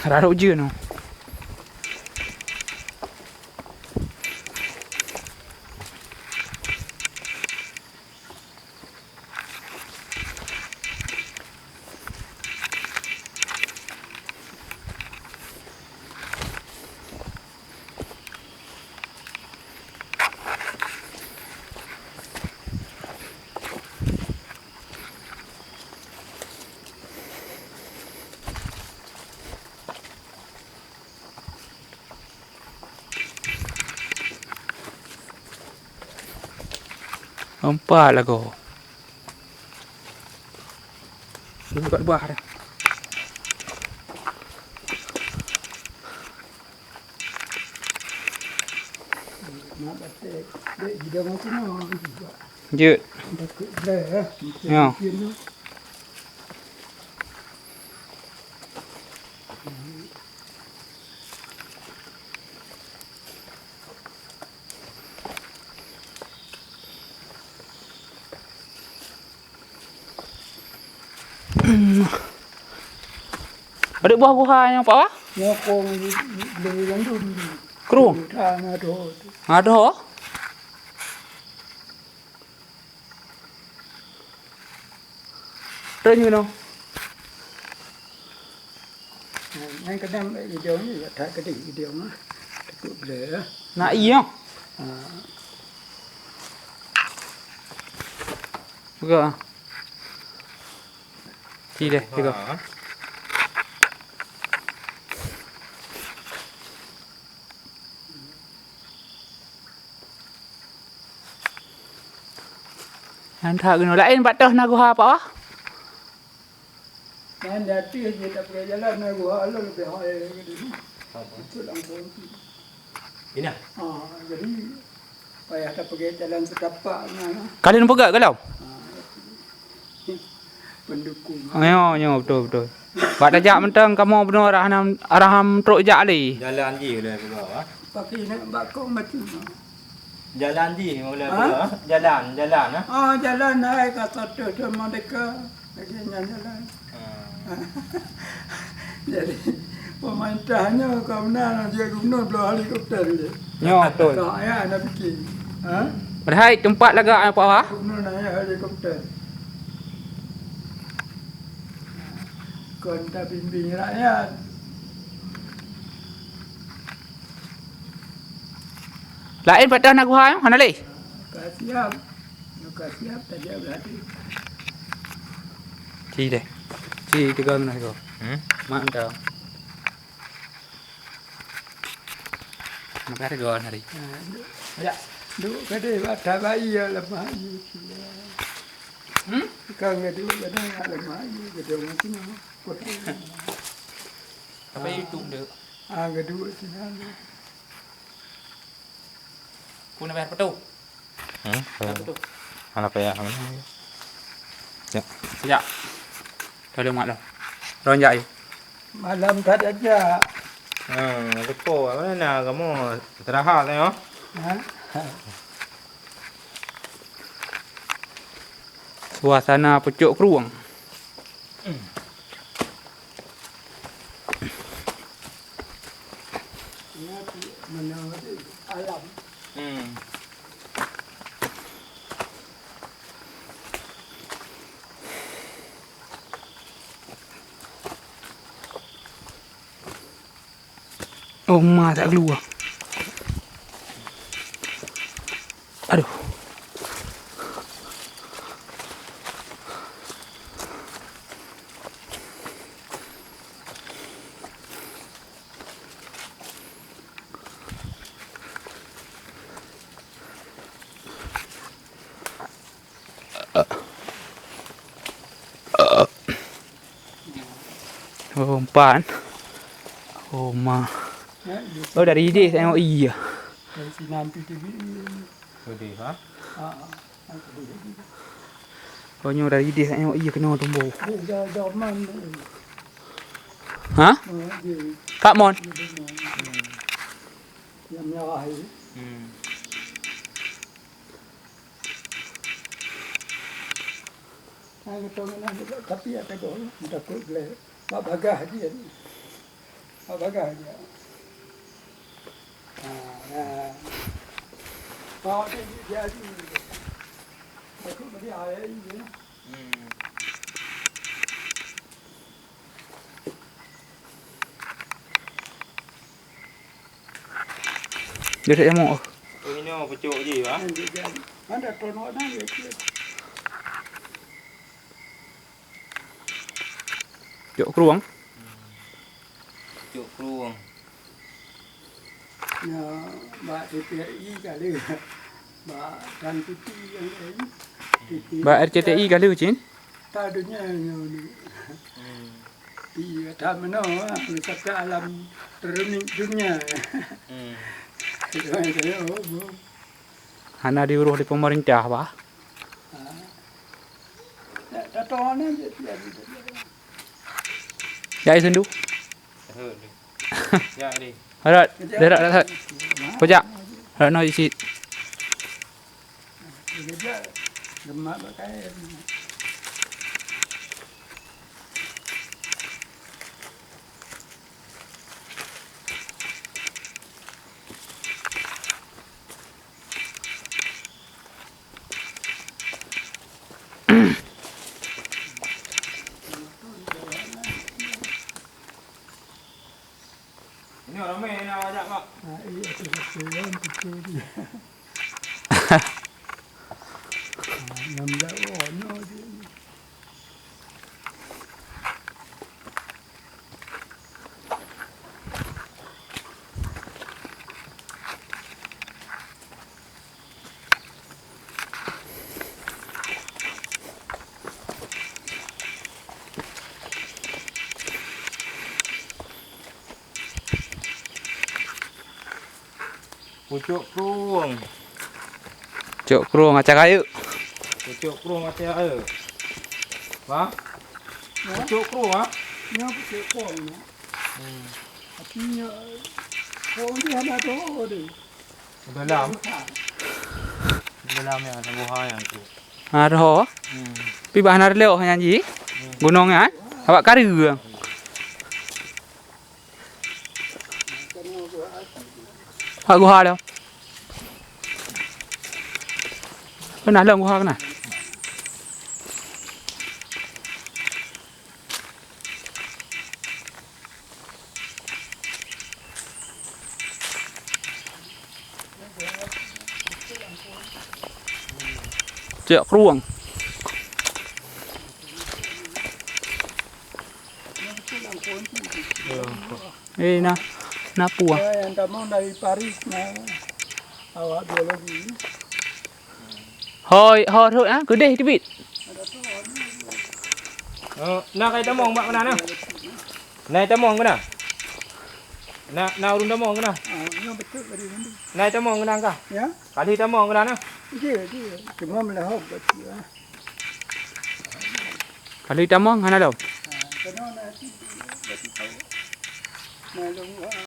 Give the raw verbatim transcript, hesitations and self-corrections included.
Rarok je nyoe. Empat lagoe. Buka bah dah. Jeuet. Ya. Padub boh guha nyoe, Pak Wah? Nyoe kong lé gandum. Kru? Buta na doh. Na doh? Treun nyoe. Nyan kadang idong ni, ya, that keudeh idong ah. Takot gleh, ya. Na ié. Ah. Buka. Ci deh, tiga. Ha. Nyan that keunoe. Laén bak toh na guha, Pak Wah? Nyan di ateueh jih, tapi jalan na guha lôn leubeh hai lagèe nyoe. Itu langsung. Inah. Ah, jadi payah tapeugèt jalan setapak nyan. Ka lheueh neupeugèt golom? Ah, pendukung. Nyoe, nyoe, beutôi, beutôi. Bak tajak mantong kamoe bunoe arah nam, arah nam trok jak lé. Jalan jih ulèe peugah, ah. Pakai nak bak kong batu. Jalan jih ulèe peugah, ah. Jalan, jalan, ah. Ah, jalan hai ka sotoh teuma deka. Lagèe nyan jalan. Ah. Jadi, pemerintah nyoe ka meunan, jeuet gubernur bloe helikopter je. Nyoe, beutôi. Ka, ya, na pikir. Ha? Padahai teumpat lagak, Pak Wah. Gubernur na ya helikopter. Kon tabimbing rakyat. Laén bak toh na guha, hana lé? Ka siap. Nyoe ka siap, tajak beulatih. Ci deh. Ci tiga minah tiga. Hmm? Mak entah. Makan tiga hari. Ha, duk. Ya. Duk ka deh, bak tabai ya lemah ayu. Hmm? Ka ngaduk kadang lemah ayu, kadang macam mana. Apa itu, Dek? Ah, ngaduk sinan. Pun bayar petu. Hmm? Bayar petu. Hana payah. Ya. Ya. Tolong mak lah. Ron jak, ya. Malam tak ada. Hmm, lepo. Mana nak kamu istirahat, ya? Ha? Suasana pucuk krueng. Alam. Hmm. Oh, ma tak keluar. Aduh. Oh, empat. Oh, ma. Oh, dari idéh saya tengok iya. Dari sinan tu tu. Sedih, ha? Ha, ha. Oh, nyoe dari idéh saya tengok iya kena tumbuh. Dia dah, dah man. Ha? Ha, dia. Kak Mon. Dia dah man. Yang merah itu. Hmm. Hai, beutôi meunan juga, tapi ya tegoh, takot gleh. Bak bagah dia ni. Bagah dia. Ha, ya. Bawa dia, dia, dia, dia. Aku bagi air ni. Hmm. Dia tak nyamuk. Oh, ini pucuk je, bah. Mana tonok dah, ya, ya. Cok krueng. Cok krueng. Ya, bak T V R I ka lheueh. Bak Trans T V yang lain. T V. Bak R C T I ka lheueh, Cin? Ta dunia nyoe ni. Hmm. Iya, ta meunoe, wisata alam teruni dunia. Hmm. Saya, saya, oh, oh. Hana diuroh di pemerintah, bah. Ha. Ya, contohnya dia, dia, dia, dia. Ya, Isundu. Harut. Ya, ni. Harut. Harut, harut, harut. Kujak. Harut, no, isi. Kejap, lemak bak kain. Ini ramai nak ajak, Mak. Ah, iya, tu betul, betul dia. Ah, enam belas orang, no, dia ni. Pucuk krueng. Pucuk krueng macam kayu. Pucuk krueng macam kayu. Ha? Ya. Pucuk krueng, ha? Nyoe pucuk krueng, ya. Hmm. Tapi nyoe, krueng ni hana roh deh. Dalam. Dalam ya, ada buah yang tu. Ha, roh. Hmm. Pi bah hana leuh nyan ji. Hmm. Gunong nyan. Awak kari. Hak guha dah. Keunan lom guha keunan. Cok krueng. Eh, na, na puah. Saya yang tamong dari Paris, nah. Awak biologi. Hoi, ho rhot, ah, keudeh teubiet. Oh, na kai tamong bak meunan, na? Na tamong keunan? Na, na ureueng tamong keunan? Ah, nyoe beutôi tadi nanti. Na tamong keunan kah? Ya? Kali tamong keunan, na? Iya, iya. Cuma melahap beutôi, ah. Kali tamong hana lom. Ah, kena na tu, beutôi. Na lom, ah.